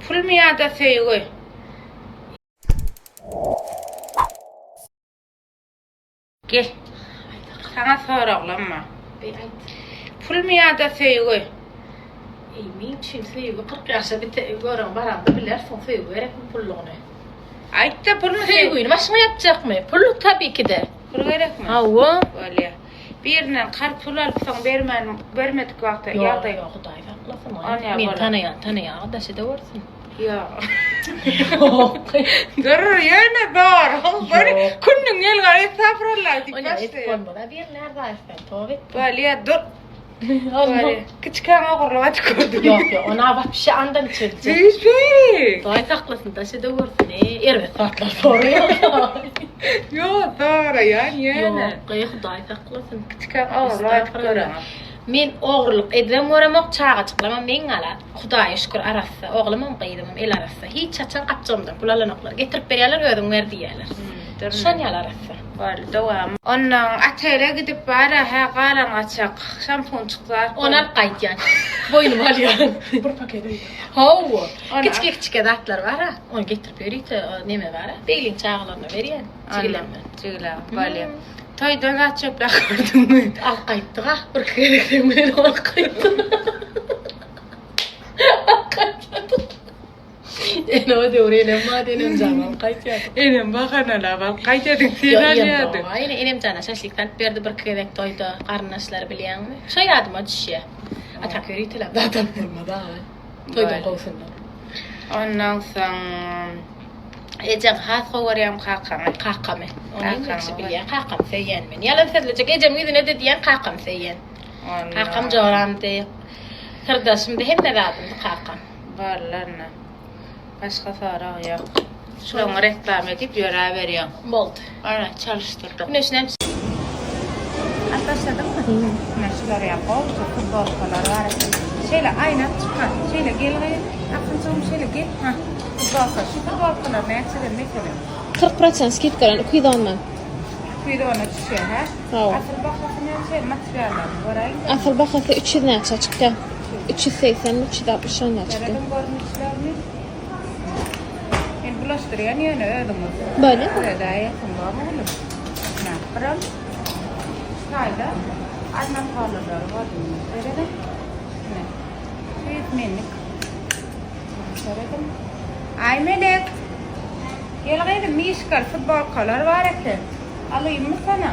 Pulmy ýa-da söýgi? Gel. Saňa soraglam bar. Beý aýt. Pulmy ýa-da söýgi? Eý, meň üçin söýgi 40 ýaşa bite göreň baraňda bilersiň söýgi gerekmi pullugyny. Aýtda pulmy söýgi? Söýgini başyňa ýapjakmy? Pul tabii-ki-de. Pul gerekmi? Hawa. Bolýa. Birinden karz pul alyp soň bermän bermedik wagty Ýok, ýagdaý. ýok, Hudaý saklasyn. Onýa Meni bolar. tanaýan tanaýar, daş ede görsün. Ýok. Ýok. Dur ýöne zor. Bir Ýok. kündüň gel gary estagfurullah diýip Onýa edip başlaýar. bolmaz. A birini ärza etsen, toba etdim. Bolýa dur. Bolýa. Kiçikäň ogurlyk edip gördüm. Ýok, ýok, ona wapşe andan içiljek. Süýşi. Hudaý saklasyn, daş ede görsün. Eý, erbet zatlar soraýar. Ýok, soraýan ýöne. Ýok, eý, Hudaý saklasyn. Kiçikäň ogurlyk edip göreňok. Men ogurlyk edibem göremok, çagajyklamam meň gala. Hudaýa şükür arassa, oglumam, gyzymam el arassa. Hiç haçan gapjygymdan pul alanoklar. Getirip berýärler, özüň ber diýýärler. Şon ýaly arassa. Boldy, dowam. Onnoň otele gidip bar-a, hä, galan-gaçak şampunçyk zat. Ony alyp gaýdýan. Boýnuma alýan. Bir paket öýde. Hawa. Kiçike-kiçike zatlar bar-a. Ony getirip ýörite neme bar-a, begliň çagalaryna berýän. Jigilerime. Jigiler, bolýa. Toýdan zat çöpläp gördüňmi? Alyp gaýtdyk-a. Birki gezek seň bilen alyp gaýtdym. Alyp gaýtmadyk. Ene o döwür enem bardy, enem jany alyp gaýtýardy. Enem bahanalap alyp gaýtýardyň, sen alýardyň. Ýok, ene enem jana şaşlik salyp berdi birki gezek toýda, garyndaşlary bilýäňmi? Şo ýadyma düşýär. A tak ýöriteläp zat alyp bolmaz aga. Toýdan gowusyndan. Ondan soň ejeň has gowy görýäňmi kakaňy? Kakamy. Ony hemme kişi bilýär, kakamy söýýän men. Ýalan sözlejek, ejemiň ýüzüne-de diýýän, kakamy söýýän. Kakam joramdy, syrdaşymdy, hemme zadymdy kakam. Barlaryna. Başga sorag ýok. Şulaňy reklama edip ýöräberýäň. Boldy. Ana, çalyşdyrdyk. Güneş näme Alyp başladyňmy? Ine şular ýaly gowja futbolkalar bar eken. Şeýle aýnap çykar. Şeýle gel gyz. Akynjygym şeýle gel. Ha. Futbolka. Şu futbolkalar näçeden meselem? 40 prosent skidka bilen 210-dan. 210-a düşýär, hä? Hawa. Asyl bahasy näçe? Materiallaryny göräýiň. Asyl bahasy 300 näçe çykýar. 380 mi, 360 şonda çykýar. Serediň görnüşlerini. Men bulaşdyrýan ýöne özüňiz. Bolýar. Seredäýesiň bormy gülüm? Ine, biram taýda arnatolylary gördüňmi? Serediň. Ine. Tüýs menlik. Serediň. Aýmelek. Gel gyzym, mişkaly futbolkalar bar eken. Alyňmy sana?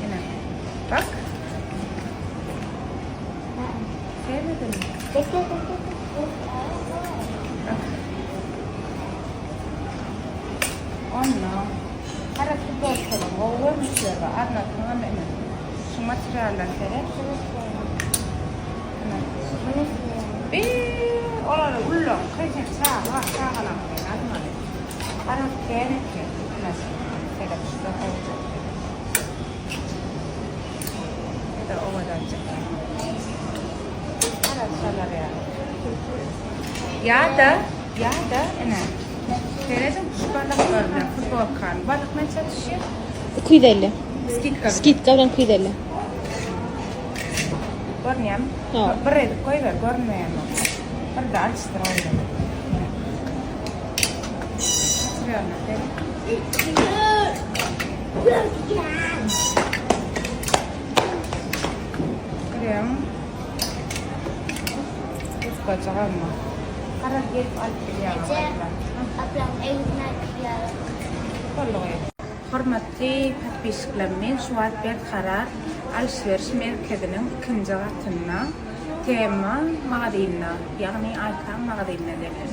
Ine. Bak. Sevmedinmi? Bak. Onda gara futbolkalar gowy görnüşleri bar. Arnatyňam ine. Şu materialdan seret. Ine. Bi olary ullaňky sen çaga, çagalaňky almaly. Garaz kän eken. Ine şu. Seret şu-da gowja. Bu-da owadanjyk. Garaz şolar ýaly. Ýa-da, ýa-da ine. Serediň şu balaklar bilen futbolkany. Balak näçä düşýär? 250. Skidka bilen. Skidka bilen 250. Görünýärmi? Hawa. Bir edip goýber, görünmeýän bolsa. Bir-de alyşdyr goýber. Materialyna seret. Görýäňmi? Gysgajyk amma. Garaz gelip alyp bilýäň. Ablam eline aýtýar. Boldugy. Hormatly podpisçikler men şu wagt Berkarar alşweriş merkeziniň ikinji gatynda Tema magazynda ýagny Aýkaň magazynynda geldim.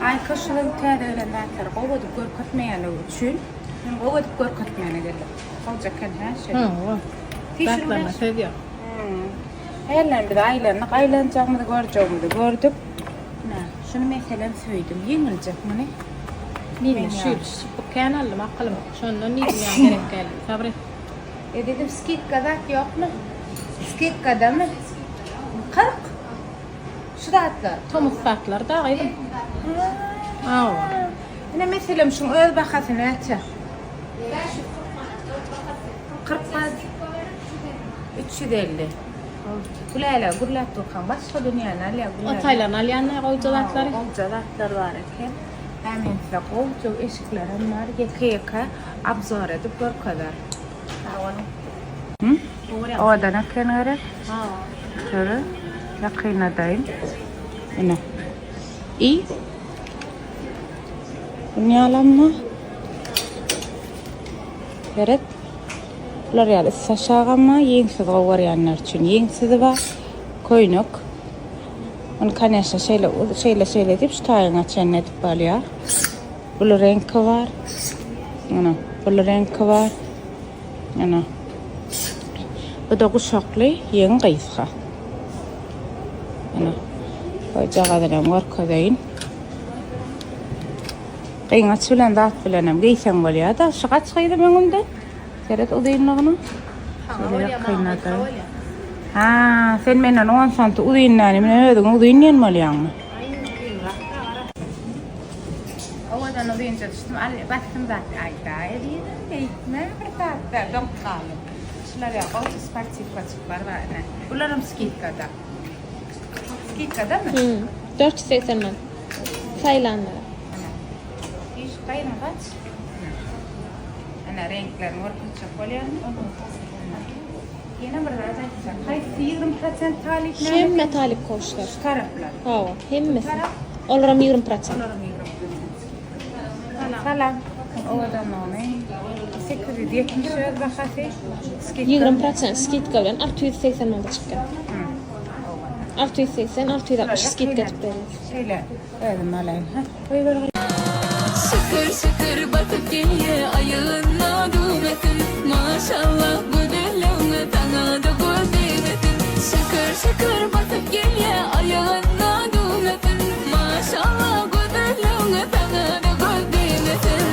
Aýka şu ýyl täze gelen zatlary gowy edip görkezmeýänligi üçin men gowy edip görkezmäne geldim. Gowja eken hä şeýle. Hawa. Zatlaryna söz ýok. Hernä biz aýlandyk aýlanjagymyzy görjegimizi gördük. Ine şuny meselem söýdüm ýeňiljek muny. Nirden şu ýyl şypbyk kän aldym akylym. Şondan diýdim ýa gerek däl. Sabyr et. Ezizim skidka zat ýokmy? Skidkadamy? 40 Şu zatlar. Tomus zatlar da gyzym. Hawa. Ine meselem şuň öz bahasy näçe? 540 manat. 350. Gülälä gürläp durkaň başga dünýäni alýar O taýlaryny alýan-da gowja zatlary. Gowja zatlar bar eken. Hä men size gowja eşiklerem bar. Ýeke-ýeke obzor edip görkezer. Sag boluň. Owadan eken gerek. Şöyle ýakynladaýyn. Ine. I. Bunu ýalanmy? Seret. Bular ýaly üsti aşagamma, ýeňsiz gowy görýänler üçin ýeňsizi bar. Köýnek. Ony koneşne şeýle şeýle şeýle diýip şu taýyňa çenli edip bolýar. Bul reňki bar. Ana, bul reňki bar. Ana. Bu da guşakly, ýeňi gysga. Ana. Boýjagazyny hem görkezeýin. Gyňaç bilen zat bilenem geýseň bolýar-da. Şu gaç gyzym öňümde? Seret uzynlygyna. Şeýle ýakynda-da. Ha, sen menden 10 santi uzyn däl, men özüňi uzyn diýen bolýaňmy? Owadan uzynja düşdüm. Al, basdym zat. Aýda, ezizim, beýtme bir zatda doňup galdym. Şular ýa gowy sportiwkaçyklar bar ine. Bularam skidkada. Skidkadamy? Hmm, 480 manat. Saýlanlara. Ana. Iş gaýyny gaç. Ana reňklerini görkezjek bolýan. Ýene bir zat aýtjak. Haýsy 20% talyp näme? Hemme talyp kowuşlar. Şu taraplar. Hawa, hemmesi. Tarap. Olaram 20%. Olaram 20%. Salam. Owadanlygyny 870 öz bahasy. Skidka. 20% skidka bilen 680 manata çykýar. 680, 660 skidka edip berýär. Şeýle özüm alaýyn. Ha, goýber. Şükür şükür batyp gelýä aýagyna düwmesin Maşallah gözelligňe saňada göz degmesin Şükür şükür batyp gelýä aýagyna düwmesin Maşallah gözelligňe saňada göz degmesin.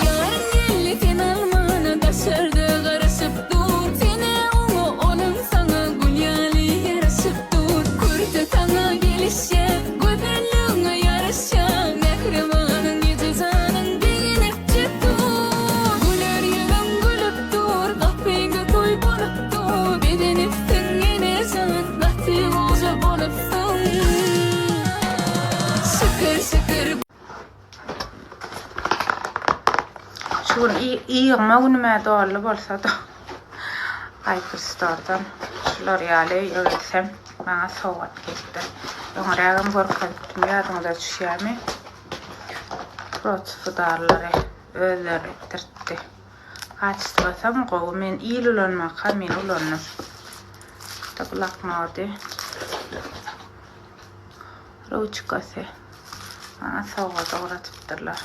Ýaryň geldi sen almana daşarda garaşyp dur Senä oňa onuň saňa gül ýaly ýaraşyp dur Kürte saňa gelişýä gözelligiňe ýaraşýa Mähribanym ýeje janyň begenipjik dur Güler ýüzüň gülüp dur gapyňda toý bolup dur Bezenipsiň ene jan gaty goja bolupsyň Şükür şükür. Şu gün ýygma günüme doldy bolsa-da Hyper Store'dan şular ýaly öýe gelsem maňa sowgat gelipdir. Öňrägem görkezipdim ýadyňyza düşýärmi? Protifudarlary özleri etdirtdi. Kaçestwasam gowy. Men il ulanmaka men ulandym. Da bloknody. Ruçkasy. Maňa sowgat ugradypdyrlar.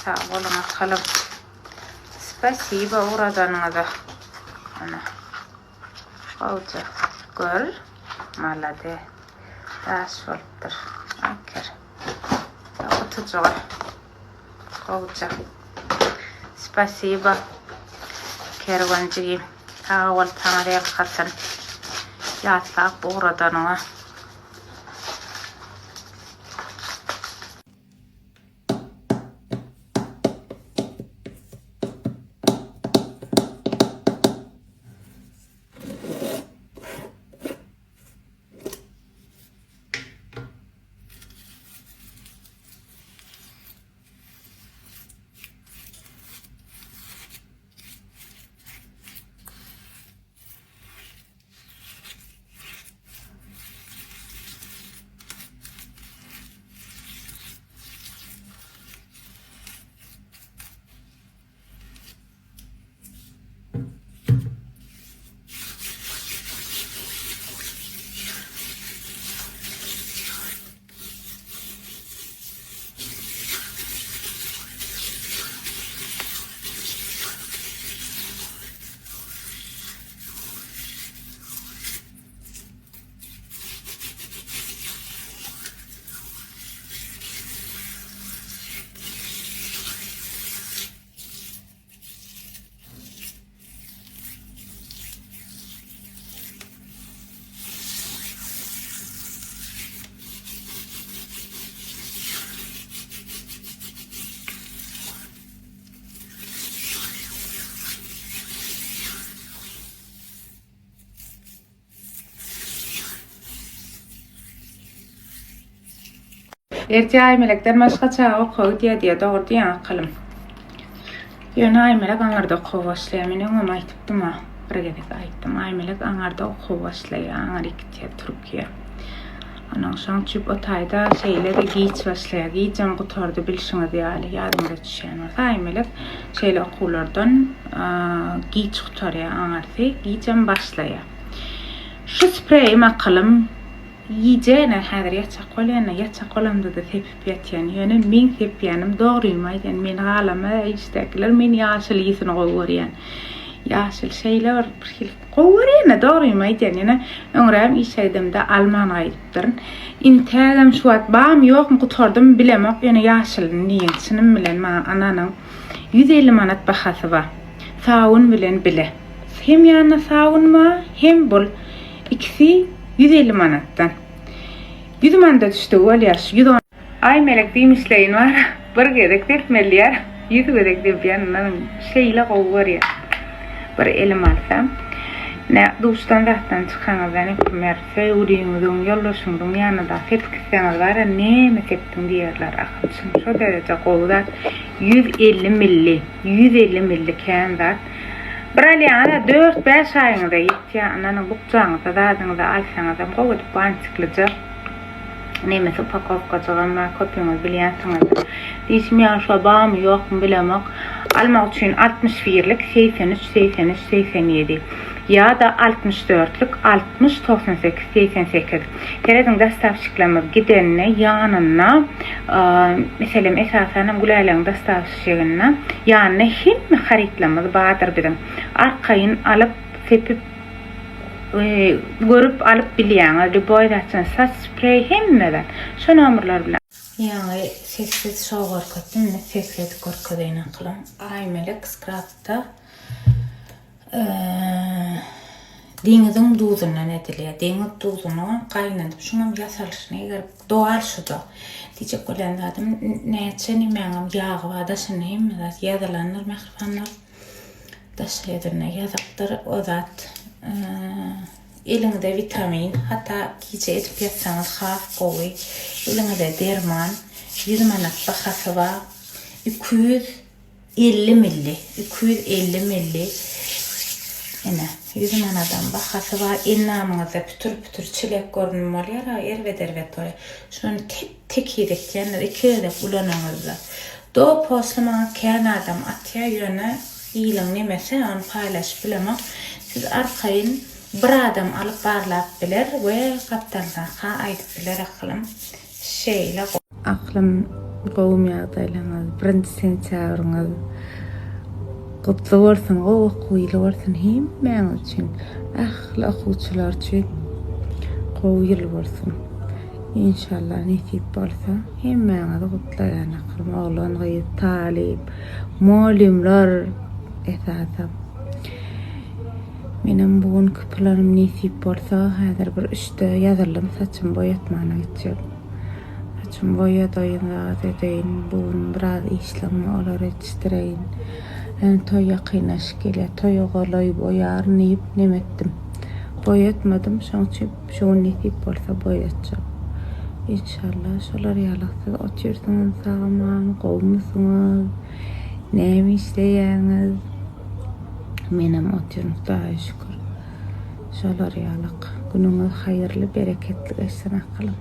Sag boluň akalym. Spasibo ugradanyňyza. Ana. Gowja. Gör. Malade. Daş bolupdyr. Aker. Gutujygy. Gowja. Spasibo. Kerwen jigim. Sag bol, saňa ýalkasyn. Ýatlap ugradanyňa. Ertir Aýmelekden başga çaga okuwa gidýär diýýär. Dogry diýýäň akylym. Ýöne Aýmelek aňyrda okuwa başlaýar. Men öňem aýdypdym-a. Bir gezek aýtdym. Aýmelek aňarda okuwa başlaýar. Aňyryk gidýär Türkiýä. Onuň şoň üçin o taýda şeýle-de giç başlaýar. Gijem gutardy bilşiňiz ýaly. Ýadyňyza düşýän bolsa Aýmelek şeýle okuwlardan giç gutarýar aňyrsy. Gijem başlaýar. Şu spreýim akylym Gije-ne häzir ýatjak bolýan-da, ýatjak bolamda-da sepip ýatýan. Ýöne meň sepýänim, dogrymy aýdýan, meni halamaz işdäkiler, men ýaşyl ysyny gowy görýän. Ýaşyl şeýle bir birhili gowy görýän-de, dogrymy aýdýan. Ýöne öňräm işe gidemde alman gaýdypdyryn. Intägem şu wagt barmy, ýokmy, gutardymy bilemok, ýöne ýaşylyny diýen çynym bilen maňa ynanyň, 150 manat bahasy bar. Sabun bilen bile. Hem ýanynda sabun bar, hem bul. Ikisi 150 manatdan. 100 manada düşdügi bolýar şu 110. Aýmelek diýmişleýin bar bir gezek depmelýär ýüz gezek depýän ynanyň şeýle gowy görýän bir elim alsam nä duşdan zatdan çykaňyzda neprimer söýgüliňiziň ýoldaşyňyzyň ýanynda sepip gitseňiz bara näme sepdiň diýerler ahyr çyn şo dereje gowy zat 150 milli 150 milli kän zat Bir alýaňyz-a dört-bäş aýyňyza ýetýär, ynanyň bukjaňyzda zadyňyzy alsaňyzam gowy edip bantiklije nemesi upakowkajygam bar, köpüňiz bilýänsiňizdir. Diýşim ýaly şo barmy ýokmy bilemok. Almak üçin altmyş birlik 83 83 87 ýa-da altmyş dörtlük 60 98 88. Serediň dostawşiklerimiz gidende ýanynda meselem esasanam Gülälegiň dostawşiginde ýanynda hemme harytlarymyz bardyr biziň. Arkaýyn alyp sepip görüp alyp bilýäňiz lýuboý zatdan saç spreý hemme zat şo nomerler bilen. Ýaňy sessiz şou görkezdim indi sesli edip görkezeýin akylym. Aýmelek skrapda Deňiziň duzundan edilýär. Deňiz duzuny gaýnadyp, şuňam ýasalyşyny eger dogal şuda. Diýjek bolýan zadym, näçe nemäňem ýagy bar, daşynda hemme zat ýazylandyr mähribanlar. Daşy ýerinde ýazykdyr o zat. Eliňize witamin, hatda gije edip ýatsaňyz has gowy. Eliňize derman, 100 manat bahasy bar. 200 50 milli, 250 milli, ine, 100 manadam bahasy bar, endamyňyzda pütür-pütür çilek görnüm bolýar-a, erbet-erbet bolýar. Şony tep-tekiz etýändir, iki gezek ulanaňyzda. Do posly maňa kän adam atýar, ýöne iliň nemesi, ony paýlaşyp bilemok. Siz arkaýyn bir adam alyp barlap biler we gapdalynaka aýdyp biler akylym. Şeýle gowy. Aklym gowumy ýagdaýlaryňyz birinji sentýabryňyz gutly bolsun gowy okuw ýyly bolsun hemmäňiz üçin ähli okuwçylar üçin gowy ýyl bolsun inşallah nesip bolsa hemmäňizi gutlaýan aklym oglan gyz talyp molymlar esasam Menem bu günki planym nesip bolsa häzir bir üçde ýazyldym saçymy boýatmana gitjek. Saçymy boýadaýyn zat edeýin bu gün biraz işlerim bar olary ýetişdireýin. Ýöne toý ýakynlaşyp gelýär toýa golaý boýaryn diýip neme etdim. Boýatmadym şoň üçin şu gün nesip bolsa boýatjak. Inşallah şolar ýaly siz otyrsyňyz sag-aman gowumysyňyz näme işleýäňiz. Menem otyryn Hudaýa şükür. Şolar ýalak. Günüňiz haýyrly, bereketli geçsin akylym.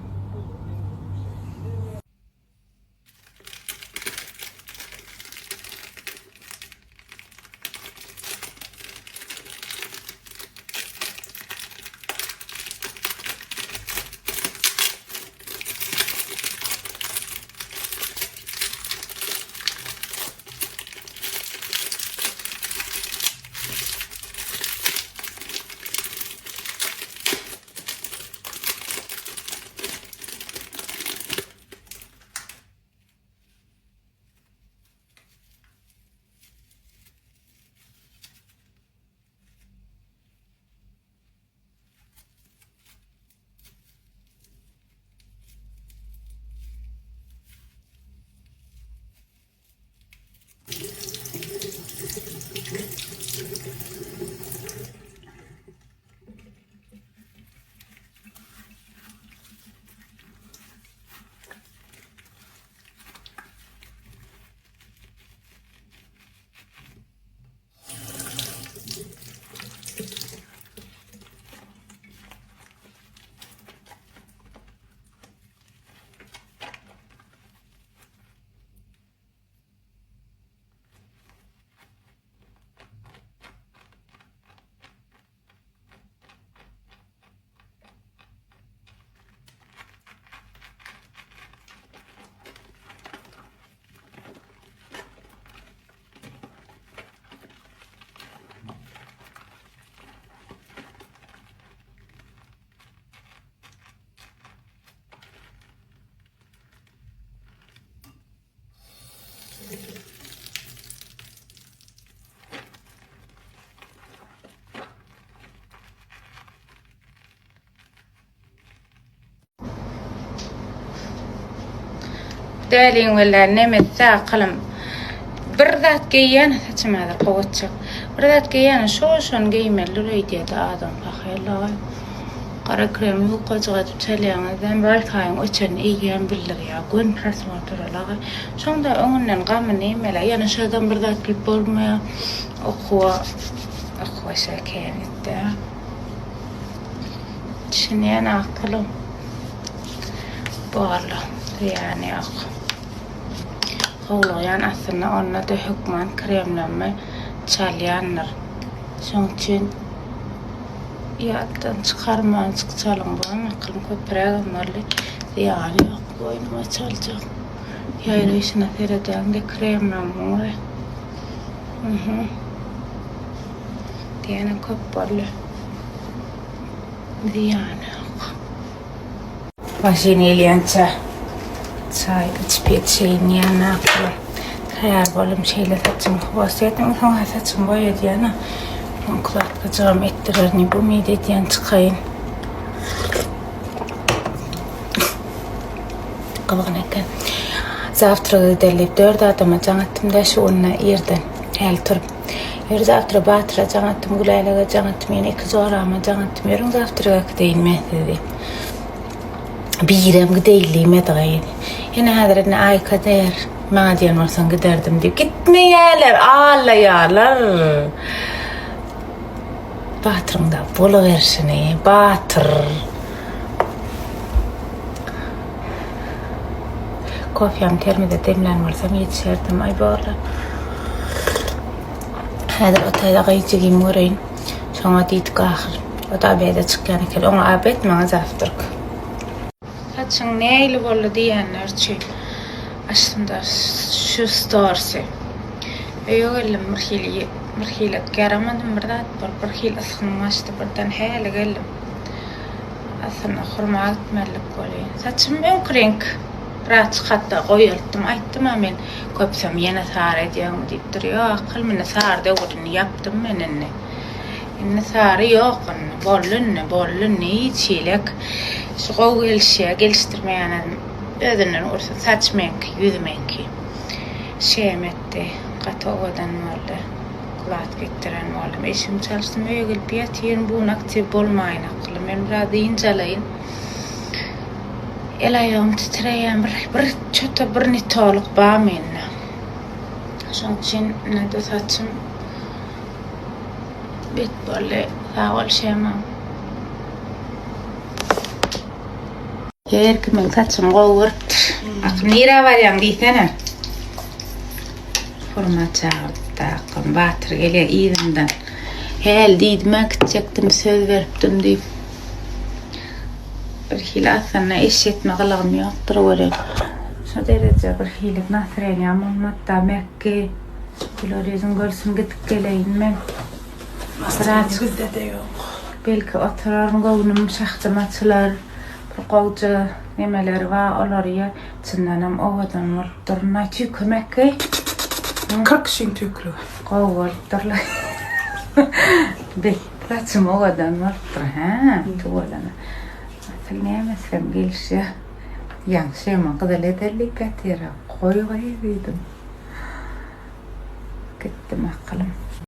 Däliň wellä nemetse akylym. Bir zat geýýän saçym häzir gowy etjek. Bir zat geýýän şo şony geýmelidir öýdýädi adam pahyr-laý. Gara krem ýukajyk edip çalýaňyzdan Wi-Fi-iň öçenini eýýäm bildirýär. Göni prosmotra-laý. Şoňda öňünden gamy nemele. Ýöne şodan bir zat bilip bolmaýar. Okuwa okuwa şeýle etdi. Düşünýän akylym. Borla. Zyýany ýok. Howlugýan aslynda onda-da hökman kremlenme çalýandyr. Şoň üçin ýatdan çykarmanjyk çalyň bolan akylym köprägem boldy. Zyýany ýok. Boýnuma çaljak. Ýaýraýşyna seredäňde kremlenme we. Mhm. Diýenem köp boldy. Zyýany ýok. Maşyn gelýänçä çaý içip ýetişeýin diýen akylym. Taýýar boldum şeýle saçymy hwost etdim. Soň saçymy boýadýan-a. Ukladkajygam etdirer diýip umyt edýän çykaýyn. Gyzgyn eken. Zawtraga gideli diýip dört adama jaň etdim-de şu günde irden häli turup. Ýör zawtra Batyra jaň etdim, Gülälege jaň etdim, ýene iki jorama jaň etdim. Ýörüň zawtraga gideýin men sizi diýip. Birem gideýin diýmedi gaýyn. Ýene häzir indi Aýka diýer, maňa diýen bolsaň giderdim diýip. Gitmeýärler, allaýarlar. Batyryň da boluberşini, Batyr. Kofýamy termide demlän bolsam ýetişerdim. Aý borla. Häzir o taýda gyjygym göreýin. Şoňa diýdik ahyr. O da obede çykýan eken. Oňa obed, maňa zawtrk. Saçyň nähili boldy diýenler üçin. Aslynda şu storsy. Öýe geldim bir hili bir hili ýaramadym bir zat bolup bir hili ysgynym gaçdy birden häli geldim. Aslynda hurma gitmelidik welin. Saçym öňki reňk. Birazjyk hatda goýaltdym. Aýtdym-a men köpsem ýene sary edýäňmi diýipdir. Ýok, akylym indi sary döwrüni ýapdym men indi. Indi sary ýok indi. Boldy indi, boldy indi hiç hilek. Şu gowy gelişýär, gelişdirmeýänem özünden ursun. Saç meňki, ýüz meňki. Şem etdi. Gaty owadan boldy. Kladka etdiren boldum. Eşigimi çalyşdym, öýe gelip ýatyryn. Bu gün aktiw bolmaýyn akylym. Men biraz dynç alaýyn. El-aýagym titreýän bir bir çöte bir nitolyk bar mende. Şoň üçin ine-de saçym bet boldy. Sag bol Şema. Her kimiň saçyny gowy görüpdir. Akym nirä barýaň diýsene. Hurma çagyrdypdy Akym. Batyr gelýär yzyndan. Häli diýdim-ä gitjekdim, söz beripdim diýip. Bir hili aslynda eşretme gylygym ýokdur welin. Şo dereje bir hili nasreniýam bolmady-da, Mekgi. Güler ýüzüň görsün gidip geleýin men. Biraz Bizde-de ýok. Belki oturaryn göwnüm şahdym açylar. Bir gowja nemeleri bar olary ýe. Çyndanam owadan bolupdyr. Naý tüýki Mekgi. 40 kişiň tüýküligi. Gowy bolupdyrlar. Bet saçym owadan bolupdyr hä tüweleme. Asyl näme etsem gelişýär. Ýaňy şema gyzyl edeli diýip ýatyr. Goý gyz diýdim. Gitdim akylym.